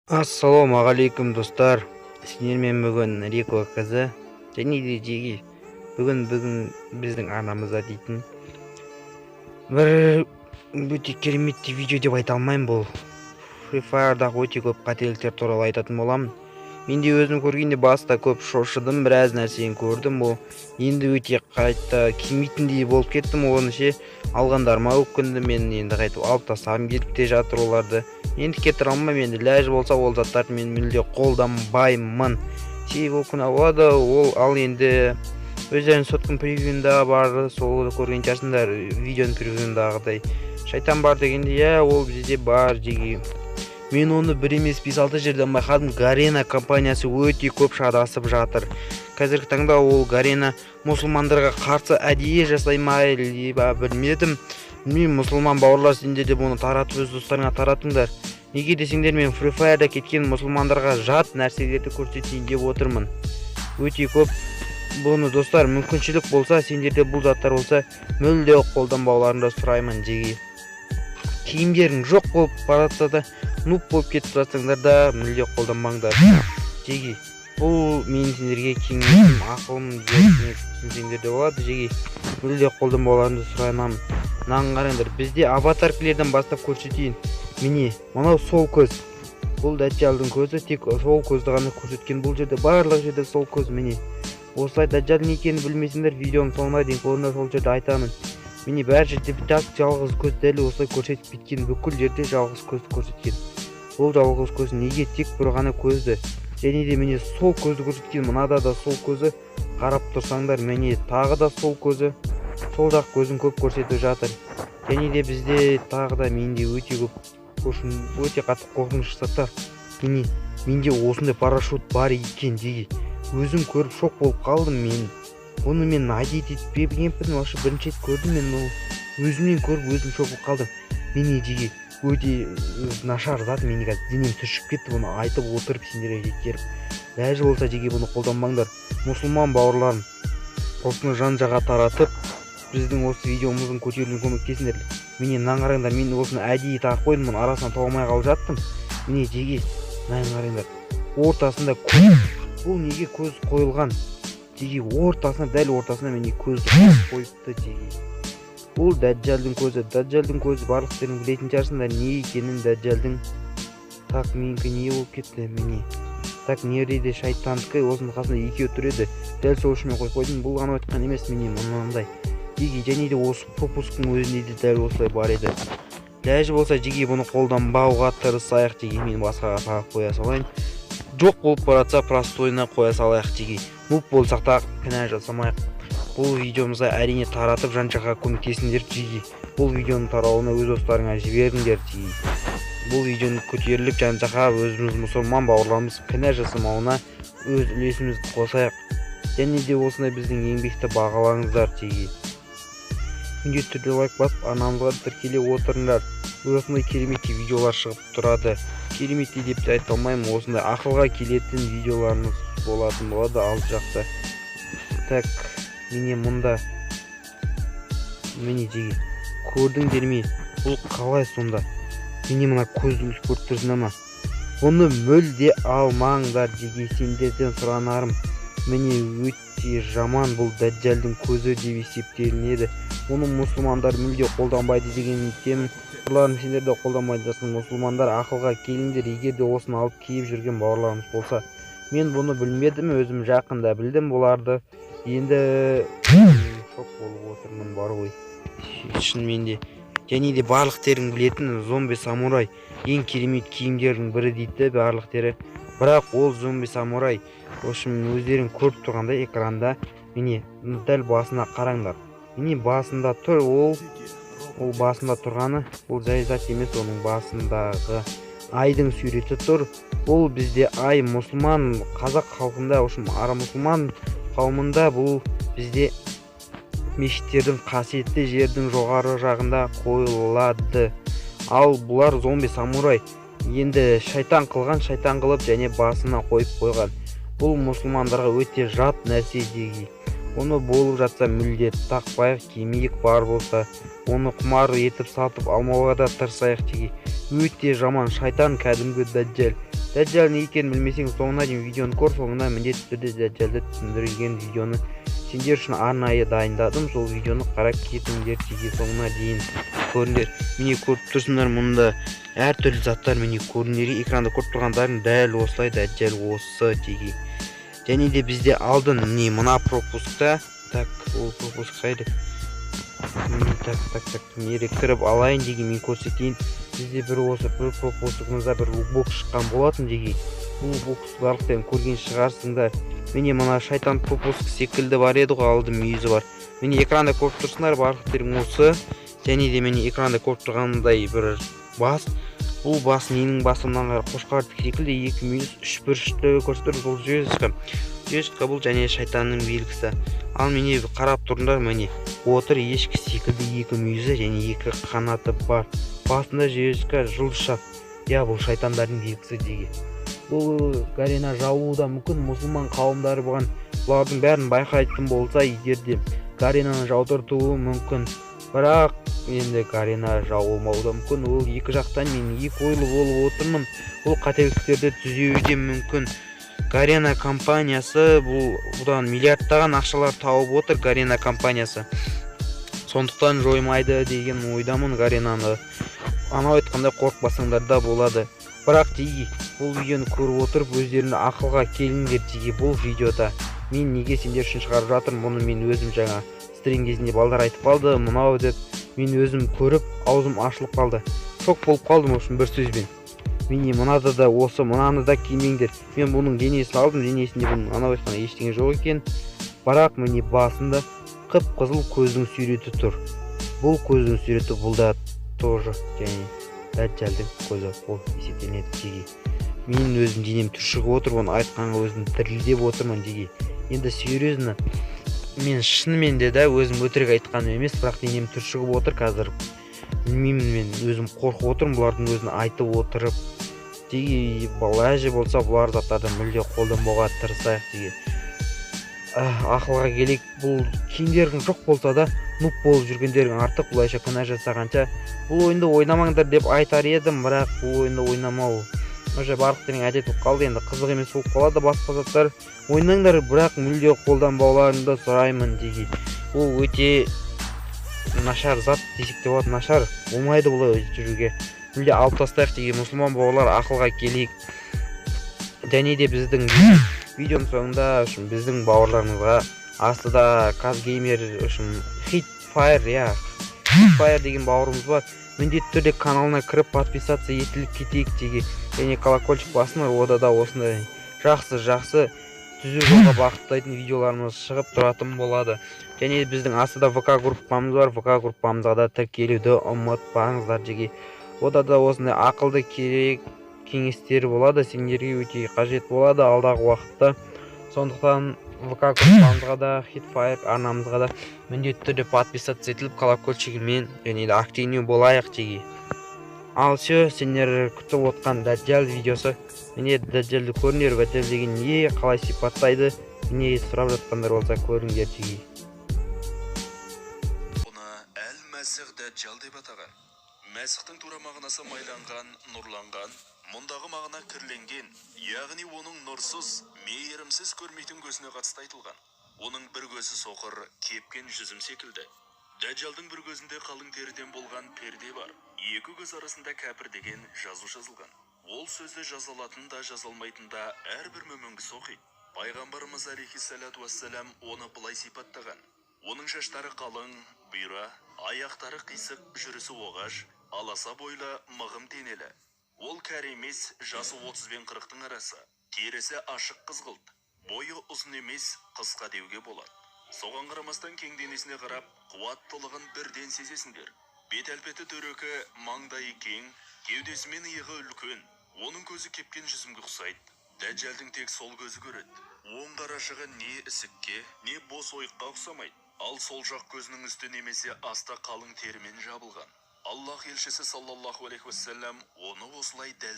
Ассалаумағалейкум, достар! Сендермен бүгін Рико КЗ және де Жеги. Бүгін біздің арнамызда дейтін бір өте керемет видео деп айта алмаймын. Бұл Free Fire'дағы өте көп қателіктер туралы айтатын боламын. Мен де өзім көргенде баста көп шошыдым, біраз нәрсені көрдім. Бұл енді өте қайта келмейтіндей болып кеттім. Оны ше, алғандарыма өкіндім. Мен енді қайтып алып тастағым келіп те жатыр оларды. Енді кетіре алмаймын. Енді ләж болса, ол заттарды мен мүлде қолданбаймын, себебі ол күнә болады ол. Ал енді өздерің сотканың превьюында бар, сол көрген шығарсыңдар. Видеоның превьюындағыдай шайтан бар дегенде, иә, ол бізде бар, жеге. Мен оны бір емес, бес алты жерден байқадым. Гарена компаниясы өте көп шатасып жатыр қазіргі таңда. Ол Гарена мұсылмандарға қарсы әдейі жасай ма, либо білмедім. Білмеймін. Мұсылман бауырлар, сендер де бұны таратып, өз достарыңа таратыңдар. Неге десеңдер, мен Free Fire'да кеткен мұсылмандарға жат нәрселерді көрсетейін деп отырмын өте көп. Бұны, достар, мүмкіншілік болса, сендерде бұл заттар болса, мүлде қолданбауларыңды сұраймын, жеге. Киімдерің жоқ болып бара жатса да, нуб болып кетіп жатсаңдар да, мүлде қолданбаңдар, жеге. Бұл менің сендерге кеңесім, ақылым деп түсінсеңдер де болады, жеге. Мүлде қолданбауларыңды сұраймын. Мынаны қараңдар, бізде аватаркілерден бастап көрсетейін. Міне, мынау сол көз, бұл дәджалдың көзі. Тек сол көзді ғана көрсеткен бұл жерде, барлық жерде сол көз. Міне, осылай. Дәджал не екенін білмесеңдер, видеоның соңына дейін көріңдер, сол жерде айтамын. Міне, бәр жерде так жалғыз көз дәл осылай көрсетіп кеткен. Бүкіл жерде жалғыз көзді көрсеткен. Бұл жалғыз көз неге тек бір ғана көзді? Және де, міне, сол көзді көрсеткен. Мынада да сол көзі, қарап тұрсаңдар. Міне, тағы да сол көзі, сол жақ көзін көп көрсетіп жатыр. Және де бізде тағы да менде өте көп, өте қатты қорқынышты заттар. Міне, менде осындай парашют бар екен деген өзім көріп, шок болып қалдым мен. Бұны мен надеть етпегенмін вообще, бірінші рет көрдім мен. Ол өзімнен көріп, өзім шок болып қалдым. Міне, жеге, өте нашар зат. Менің қазір денем түршігіп кетті бұны айтып отырып, сендерге жеткізіп. Ләжі болса, жеге, бұны қолданбаңдар. Мұсылман бауырларым, осыны жан жаға таратып, біздің осы видеомыздың көтерілуіне көмектесіңдер. Міне, мынаны қараңдар. Мен осыны әдейі тағып қойдым, мұны арасынан таба алмай қалып жаттым. Міне, жеге, мынаны қараңдар, ортасында көз. Бұл неге көз қойылған, жеге? Ортасына, дәл ортасына, міне, көзді қойыпты, жеге. Бұл дәджалдың көзі. Дәджалдың көзі, барлықтарың білетін шығарсыңдар не екенін дәджалдың. Так, менікі не болып кетті? Міне, так, мына жерде шайтандікі, осының қасында екеуі тұр еді. Дәл сол үшін мен қойып қойдым. Бұл ғана айтқан емес, міне, мынандай, жеге. Және де осы пропусктың өзінде де дәл осылай бар еді. Ләжі болса, жеге, бұны қолданбауға тырысайық, жеге. Мен басқаға тағып қоя салайын. Жоқ болып бара жатса, простойына қоя салайық, жеге. Нуб болсақ та, кінә жасамайық. Бұл видеомызға, әрине, таратып, жан жаққа көмектесіңдер, жеге. Бұл видеоның тарауына өз достарыңа жіберіңдер, жеге. Бұл видеоны көтеріліп, жан жаққа өзіміз мұсылман бауырларымыз кінә жасамауына өз үлесімізді қосайық. Және де осындай біздің еңбекті бағалаңыздар, жеге. Міндетті түрде лайк басып, арнамызға тіркеле отырыңдар. Осындай керемет видеолар шығып тұрады. Керемет деп те айта алмаймын, осындай ақылға келетін видеоларымыз болатын болады алды жақта. Так, міне, мұнда, міне, жеге, көрдіңдер ме? Бұл қалай сонда? Міне, мына көзді көріп тұрсыңдар ма? Бұны мүлде алмаңдар, жеге, сендерден сұранарым. Міне, өте жаман. Бұл дәджалдың көзі деп есептелінеді. Бұны мұсылмандар мүлде қолданбайды деген үміттемін. Бауырларым, сендер де қолданбайды жатсың. Мұсылмандар, ақылға келіңдер, егер де осыны алып киіп жүрген бауырларымыз болса. Мен бұны білмедім, өзім жақында білдім бұларды. Енді шок болып отырмын бар ғой шынымен де. Және де барлықтарың білетін зомби самурай ең керемет киімдердің бірі дейді барлықтары. Бірақ ол зомби самурай, в общем, өздерің көріп тұрғандай экранда, міне, дәл басына қараңдар. Міне, басында тұр ол. Ол басында тұрғаны, бұл жай зат емес, оның басындағы айдың суреті тұр. Бұл бізде ай мұсылман, қазақ халқында, в общем, ара мұсылман қауымында бұл бізде мешіттердің, қасиетті жердің жоғары жағында қойылады. Ал бұлар зомби самурай енді шайтан қылған, шайтан қылып және басына қойып қойған. Бұл мұсылмандарға өте жат нәрсе деген. Оны болып жатса, мүлде тақпайық, кимейік. Бар болса, оны құмар етіп сатып алмауға да тырысайық, жеге. Өте жаман шайтан, кәдімгі дәджал. Дәджал не екенін білмесең, соңына дейін видеоны көр, соңында міндетті түрде дәджалды түсіндірілген видеоны сендер үшін арнайы дайындадым. Сол видеоны қарап кетіңдер, жеке соңына дейін көріңдер. Міне, көріп тұрсыңдар, мұнда әртүрлі заттар, міне, көрінер. Экранда көріп тұрғандарың дәл осылай дәджал осы жеке. Және де бізде алдын міне мына пропускта, так, ол пропуск қайда? Так, так, так, нере кіріп алайын деген, мен көрсетейін. Бізде бір осы бір пропускымызда бір бокс шыққан болатын деген. Бұл бокс барлықтарың көрген шығарсыңдар. Міне, мына шайтан пропуск секілді бар еді ғой, алды мүйізі бар. Міне, экранда көріп тұрсыңдар барлықтарың осы. Және де міне, экранда көріп тұрғандай бір бас. Бұл бас ненің басы? Мынаны қошқар секілді, екі мүйіз, үш бұрышты көрсетіп тұр. Бұл звездочка. Звездочка бұл және шайтанның белгісі. Ал міне, қарап тұрыңдар, міне, отыр ешкі секілді, екі мүйізі және екі қанаты бар. Басында звездочка, жұлдызша. Иә, бұл шайтандардың белгісі деген. Бұл Гарена жабылуы да мүмкін. Мұсылман қауымдары бұған, бұлардың бәрін байқайтын болса, егер де Гаренаны жаудыртуы мүмкін. Бірақ енді Гарена жабылмауы да мүмкін. Ол екі жақтан мен екі ойлы болып отырмын. Ол қателіктерді түзеуі де мүмкін. Гарена компаниясы бұл бұдан миллиардтаған ақшалар тауып отыр Гарена компаниясы. Сондықтан жоймайды деген ойдамын Гаренаны. Анау айтқандай, қорықпасаңдар да болады. Бірақ теги, бұл видеоны көріп отырып, өздерің ақылға келіңдер. Теги, бұл видеода мен неге сендер үшін шығарып жатырмын бұны? Мен өзім жаңа стрим кезінде балдар айтып қалды мынау деп, мен өзім көріп аузым ашылып қалды, шок болып қалдым. В общем, бір сөзбен, міне, мынада да осы, мынаны да кимеңдер. Мен бұның денесін алдым, денесінде бұның, анау айтқандай, ештеңе жоқ екен. Бірақ міне, басында қып қызыл көздің суреті тұр. Бұл көздің суреті, бұл да тоже және дәджалдың көзі болып есептелінеді. Теги, менің өзім денем түршігіп отыр оны айтқанға, өзім дірілдеп отырмын. Теги, енді серьезно, мен шынымен де да, өзім өтірік айтқаным емес, бірақ денем түршігіп отыр қазір. Білмеймін, мен өзім қорқып отырмын бұлардың өзін айтып отырып. Теги, былай болса, бұлар заттарды мүлде қолданбауға тырысайық деген, ақылға келейік. Бұл киімдерің жоқ болса да, нуб болып жүргендерің артық. Былайша күнә жасағанша, бұл ойынды ойнамаңдар деп айтар едім. Бірақ бұл ойынды ойнамау уже барлықтарың әдет болып қалды, енді қызық емес болып қалады. Басқа заттар ойнаңдар, бірақ мүлде қолданбауларыңды сұраймын. Деген бұл өте нашар зат десек те болады. Нашар болмайды бұлай жүруге, мүлде алып тастайық. Деген, мұсылман бауырлар, ақылға келейік. Және де біздің видеоның соңында үшін біздің бауырларымызға астыда Казгеймер үшін Хит Фаер, иә, Хит Фаер деген бауырымыз бар. Міндетті түрде каналына кіріп, подписаться етіліп кетейік деген және колокольчик басыңдар. Ода да осындай жақсы жақсы түзу жолға бағыттайтын видеоларымыз шығып тұратын болады. Және біздің астыда ВК группамыз бар, ВК группамызға да тіркелуді ұмытпаңыздар. Жеке ода да осындай ақылды, керек кеңестер болады, сендерге өте қажет болады алдағы уақытта. Сондықтан ВК группамызға да, Хитфайр арнамызға да міндетті түрде подписаться етіліп, колокольчигімен және де активный болайық теги. Ал все, сендер күтіп отқан дәджал видеосы. Міне, дәджалды көріңдер. Дәджал деген не, қалай сипаттайды, не сұрап жатқандар болса, көріңдер теги. Оны әл Мәсіх Дәджал деп атаған. Мәсіхтің тура мағынасы майланған, нұрланған. Мұндағы мағына кірленген, яғни оның нұрсыз, мейірімсіз көрмейтін көзіне қатысты айтылған. Оның бір көзі соқыр, кепкен жүзім секілді. Дәджалдың бір көзінде қалың теріден болған перде бар. Екі көз арасында кәпір деген жазу жазылған. Ол сөзді жаза алатын да, жаза алмайтын да әрбір мүмін кісі оқиды. Пайғамбарымыз алейхиссалату уассалам оны былай сипаттаған: оның шаштары қалың, бұйра, аяқтары қисық, жүрісі оғаш, аласа бойлы, мығым денелі. Ол кәрі емес, жасы 30 бен 40-тың арасы, терісі ашық қызғылт, бойы ұзын емес, қысқа деуге болады. Соған қарамастан, кең денесіне қарап, қуаттылығын бірден сезесіңдер. Бет әлпеті дөрекі, маңдайы кең, кеудесі мен иығы үлкен. Оның көзі кепкен жүзімге ұқсайды. Дәджалдың тек сол көзі көреді. Оң қарашығы не ісікке, не бос ойыққа ұқсамайды, ал сол жақ көзінің үсті немесе асты қалың терімен жабылған. Аллах елшісі саллаллаху алейхи уассалам оны осылай дәл